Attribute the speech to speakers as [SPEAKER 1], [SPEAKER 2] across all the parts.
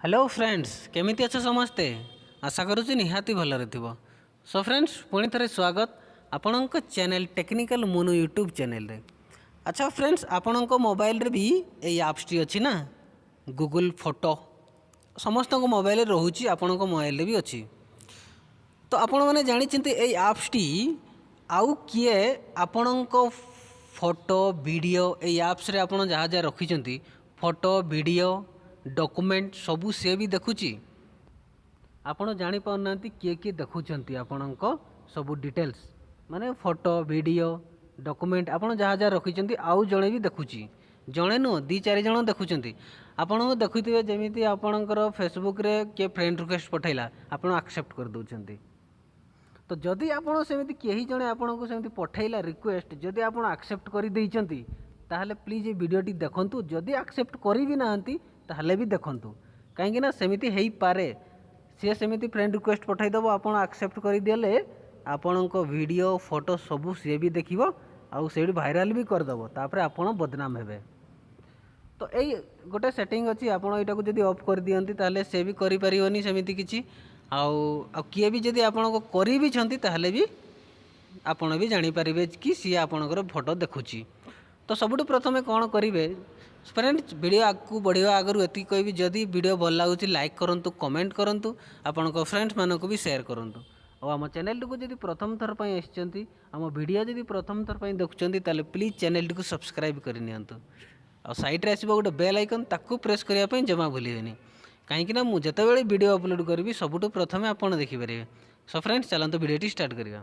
[SPEAKER 1] Hello friends, କେମିତି ଅଛ ସମସ୍ତେ? ଆଶା କରୁଛି ନିହାତି ଭଲରେ ଥିବ। ସୋ ଫ୍ରେଣ୍ଡସ୍, ପୁଣି ଥରେ ସ୍ୱାଗତ ଆପଣଙ୍କ ଚ୍ୟାନେଲ୍ ଟେକ୍ନିକାଲ ମୁନୁ ୟୁଟ୍ୟୁବ୍ ଚ୍ୟାନେଲ୍ରେ। ଆଚ୍ଛା ଫ୍ରେଣ୍ଡସ୍, ଆପଣଙ୍କ ମୋବାଇଲରେ ବି ଏଇ ଆପ୍ସଟି ଅଛି ନା? ଗୁଗୁଲ୍ ଫଟୋ ସମସ୍ତଙ୍କ ମୋବାଇଲରେ ରହୁଛି, ଆପଣଙ୍କ ମୋବାଇଲରେ ବି ଅଛି। ତ ଆପଣମାନେ ଜାଣିଛନ୍ତି, ଏଇ ଆପ୍ସଟି ଆଉ କିଏ ଆପଣଙ୍କ ଫଟୋ, ଭିଡ଼ିଓ, ଏଇ ଆପ୍ସରେ ଆପଣ ଯାହା ଯାହା ରଖିଛନ୍ତି, ଫଟୋ, ଭିଡ଼ିଓ, ଡକୁମେଣ୍ଟ ସବୁ ସିଏ ବି ଦେଖୁଛି। ଆପଣ ଜାଣିପାରୁନାହାନ୍ତି କିଏ କିଏ ଦେଖୁଛନ୍ତି ଆପଣଙ୍କ ସବୁ ଡିଟେଲ୍ସ, ମାନେ ଫଟୋ, ଭିଡ଼ିଓ, ଡକୁମେଣ୍ଟ ଆପଣ ଯାହା ଯାହା ରଖିଛନ୍ତି, ଆଉ ଜଣେ ବି ଦେଖୁଛି। ଜଣେ ନୁହଁ, ଦୁଇ ଚାରି ଜଣ ଦେଖୁଛନ୍ତି। ଆପଣ ଦେଖୁଥିବେ, ଯେମିତି ଆପଣଙ୍କର ଫେସବୁକ୍ରେ କିଏ ଫ୍ରେଣ୍ଡ ରିକ୍ୱେଷ୍ଟ ପଠାଇଲା, ଆପଣ ଆକ୍ସେପ୍ଟ କରିଦେଉଛନ୍ତି। ତ ଯଦି ଆପଣ ସେମିତି କେହି ଜଣେ ଆପଣଙ୍କୁ ସେମିତି ପଠାଇଲା ରିକ୍ୱେଷ୍ଟ, ଯଦି ଆପଣ ଆକ୍ସେପ୍ଟ କରିଦେଇଛନ୍ତି, ତାହେଲେ ପ୍ଲିଜ୍ ଏ ଭିଡ଼ିଓଟି ଦେଖନ୍ତୁ। ଯଦି ଆକ୍ସେପ୍ଟ କରିବି ନାହାନ୍ତି, ତାହେଲେ ବି ଦେଖନ୍ତୁ, କାହିଁକିନା ସେମିତି ହେଇପାରେ, ସିଏ ସେମିତି ଫ୍ରେଣ୍ଡ ରିକ୍ୱେଷ୍ଟ ପଠାଇଦେବ, ଆପଣ ଆକ୍ସେପ୍ଟ କରିଦେଲେ ଆପଣଙ୍କ ଭିଡ଼ିଓ, ଫଟୋ ସବୁ ସିଏ ବି ଦେଖିବ ଆଉ ସେଇଠି ଭାଇରାଲ୍ ବି କରିଦେବ। ତାପରେ ଆପଣ ବଦନାମ ହେବେ। ତ ଏଇ ଗୋଟେ ସେଟିଂ ଅଛି, ଆପଣ ଏଇଟାକୁ ଯଦି ଅଫ୍ କରିଦିଅନ୍ତି, ତାହେଲେ ସେ ବି କରିପାରିବନି ସେମିତି କିଛି। ଆଉ କିଏ ବି ଯଦି ଆପଣଙ୍କ କରିବିଛନ୍ତି, ତାହେଲେ ବି ଆପଣ ବି ଜାଣିପାରିବେ କି ସିଏ ଆପଣଙ୍କର ଫଟୋ ଦେଖୁଛି। ତ ସବୁଠୁ ପ୍ରଥମେ କ'ଣ କରିବେ ଫ୍ରେଣ୍ଡ, ଭିଡ଼ିଓ ଆଗକୁ ବଢ଼ିବା ଆଗରୁ ଏତିକି କହିବି, ଯଦି ଭିଡ଼ିଓ ଭଲ ଲାଗୁଛି, ଲାଇକ୍ କରନ୍ତୁ, କମେଣ୍ଟ କରନ୍ତୁ, ଆପଣଙ୍କ ଫ୍ରେଣ୍ଡସ୍ମାନଙ୍କୁ ବି ସେୟାର କରନ୍ତୁ। ଆଉ ଆମ ଚ୍ୟାନେଲଟିକୁ ଯଦି ପ୍ରଥମ ଥର ପାଇଁ ଆସିଛନ୍ତି, ଆମ ଭିଡ଼ିଓ ଯଦି ପ୍ରଥମ ଥର ପାଇଁ ଦେଖୁଛନ୍ତି, ତାହେଲେ ପ୍ଲିଜ୍ ଚ୍ୟାନେଲଟିକୁ ସବସ୍କ୍ରାଇବ୍ କରିନିଅନ୍ତୁ। ଆଉ ସାଇଡ଼୍ରେ ଆସିବ ଗୋଟେ ବେଲ୍ ଆଇକନ୍, ତାକୁ ପ୍ରେସ୍ କରିବା ପାଇଁ ଜମା ଭୁଲିବେନି, କାହିଁକିନା ମୁଁ ଯେତେବେଳେ ଭିଡ଼ିଓ ଅପଲୋଡ଼ କରିବି, ସବୁଠୁ ପ୍ରଥମେ ଆପଣ ଦେଖିପାରିବେ। ସୋ ଫ୍ରେଣ୍ଡସ୍, ଚାଲନ୍ତୁ ଭିଡ଼ିଓଟି ଷ୍ଟାର୍ଟ କରିବା।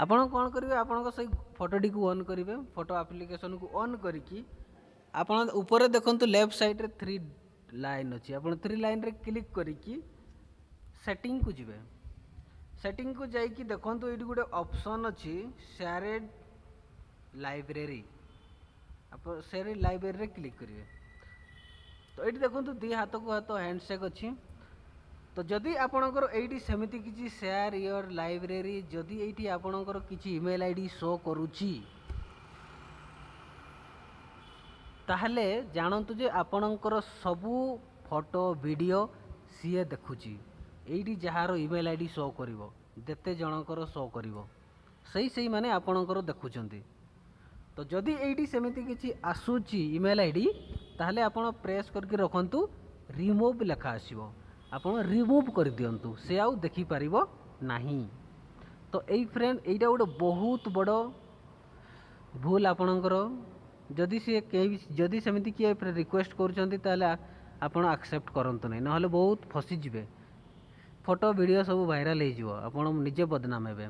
[SPEAKER 1] ଆପଣ କ'ଣ କରିବେ? ଆପଣଙ୍କ ସେଇ ଫଟୋଟିକୁ ଅନ୍ କରିବେ। ଫଟୋ ଆପ୍ଲିକେସନକୁ ଅନ୍ କରିକି ଆପଣ ଉପରେ ଦେଖନ୍ତୁ, ଲେଫ୍ଟ ସାଇଡ଼୍ରେ ଥ୍ରୀ ଲାଇନ୍ ଅଛି। ଆପଣ ଥ୍ରୀ ଲାଇନ୍ରେ କ୍ଲିକ୍ କରିକି ସେଟିଂକୁ ଯିବେ। ସେଟିଂକୁ ଯାଇକି ଦେଖନ୍ତୁ, ଏଇଠି ଗୋଟେ ଅପସନ୍ ଅଛି ସେୟାରେଡ଼ ଲାଇବ୍ରେରୀ। ଆପଣ ସେୟାରେଡ଼ ଲାଇବ୍ରେରୀରେ କ୍ଲିକ୍ କରିବେ। ତ ଏଇଠି ଦେଖନ୍ତୁ, ଦୁଇ ହାତକୁ ହାତ ହ୍ୟାଣ୍ଡସେକ୍ ଅଛି। ତ ଯଦି ଆପଣଙ୍କର ଏଇଠି ସେମିତି କିଛି ସେୟାର your library, ଯଦି ଏଇଠି ଆପଣଙ୍କର କିଛି ଇମେଲ୍ I D show କରୁଛି, ତାହେଲେ ଜାଣନ୍ତୁ ଯେ ଆପଣଙ୍କର ସବୁ ଫଟୋ, ଭିଡ଼ିଓ ସିଏ ଦେଖୁଛି। ଏଇଠି ଯାହାର ଇମେଲ୍ I D show କରିବ, ଯେତେ ଜଣଙ୍କର ଶୋ କରିବ, ସେଇମାନେ ଆପଣଙ୍କର ଦେଖୁଛନ୍ତି। ତ ଯଦି ଏଇଠି ସେମିତି କିଛି ଆସୁଛି ଇମେଲ୍ I D, ତାହେଲେ ଆପଣ ପ୍ରେସ୍ କରିକି ରଖନ୍ତୁ, ରିମୁଭ୍ ଲେଖା ଆସିବ, ଆପଣ ରିମୁଭ୍ କରିଦିଅନ୍ତୁ, ସେ ଆଉ ଦେଖିପାରିବ ନାହିଁ। ତ ଏଇ ଫ୍ରେଣ୍ଡ, ଏଇଟା ଗୋଟେ ବହୁତ ବଡ଼ ଭୁଲ ଆପଣଙ୍କର। ଯଦି ସିଏ କେହି, ଯଦି ସେମିତି କିଏ ରିକ୍ୱେଷ୍ଟ କରୁଛନ୍ତି, ତାହେଲେ ଆପଣ ଆକ୍ସେପ୍ଟ କରନ୍ତୁ ନାହିଁ, ନହେଲେ ବହୁତ ଫସିଯିବେ। ଫଟୋ, ଭିଡ଼ିଓ ସବୁ ଭାଇରାଲ୍ ହେଇଯିବ, ଆପଣ ନିଜେ ବଦନାମ ହେବେ।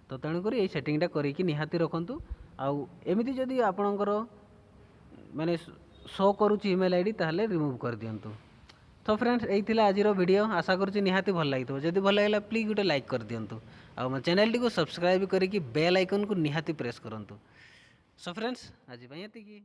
[SPEAKER 1] ତ ତେଣୁକରି ଏଇ ସେଟିଂଟା କରିକି ନିହାତି ରଖନ୍ତୁ। ଆଉ ଏମିତି ଯଦି ଆପଣଙ୍କର ମାନେ ଶୋ କରୁଛି ଇମେଲ୍ I D, ତାହେଲେ ରିମୁଭ୍ କରିଦିଅନ୍ତୁ। ତ ଫ୍ରେଣ୍ଡସ୍, ଏଇ ଥିଲା ଆଜିର ଭିଡ଼ିଓ। ଆଶା କରୁଛି ନିହାତି ଭଲ ଲାଗିଥିବ। ଯଦି ଭଲ ଲାଗିଲା, ପ୍ଲିଜ୍ ଗୋଟେ ଲାଇକ୍ କରିଦିଅନ୍ତୁ ଆଉ ମୋ ଚ୍ୟାନେଲଟିକୁ ସବସ୍କ୍ରାଇବ୍ କରିକି ବେଲ୍ ଆଇକନ୍କୁ ନିହାତି ପ୍ରେସ୍ କରନ୍ତୁ। ସୋ ଫ୍ରେଣ୍ଡସ୍, ଆଜି ପାଇଁ ଏତିକି।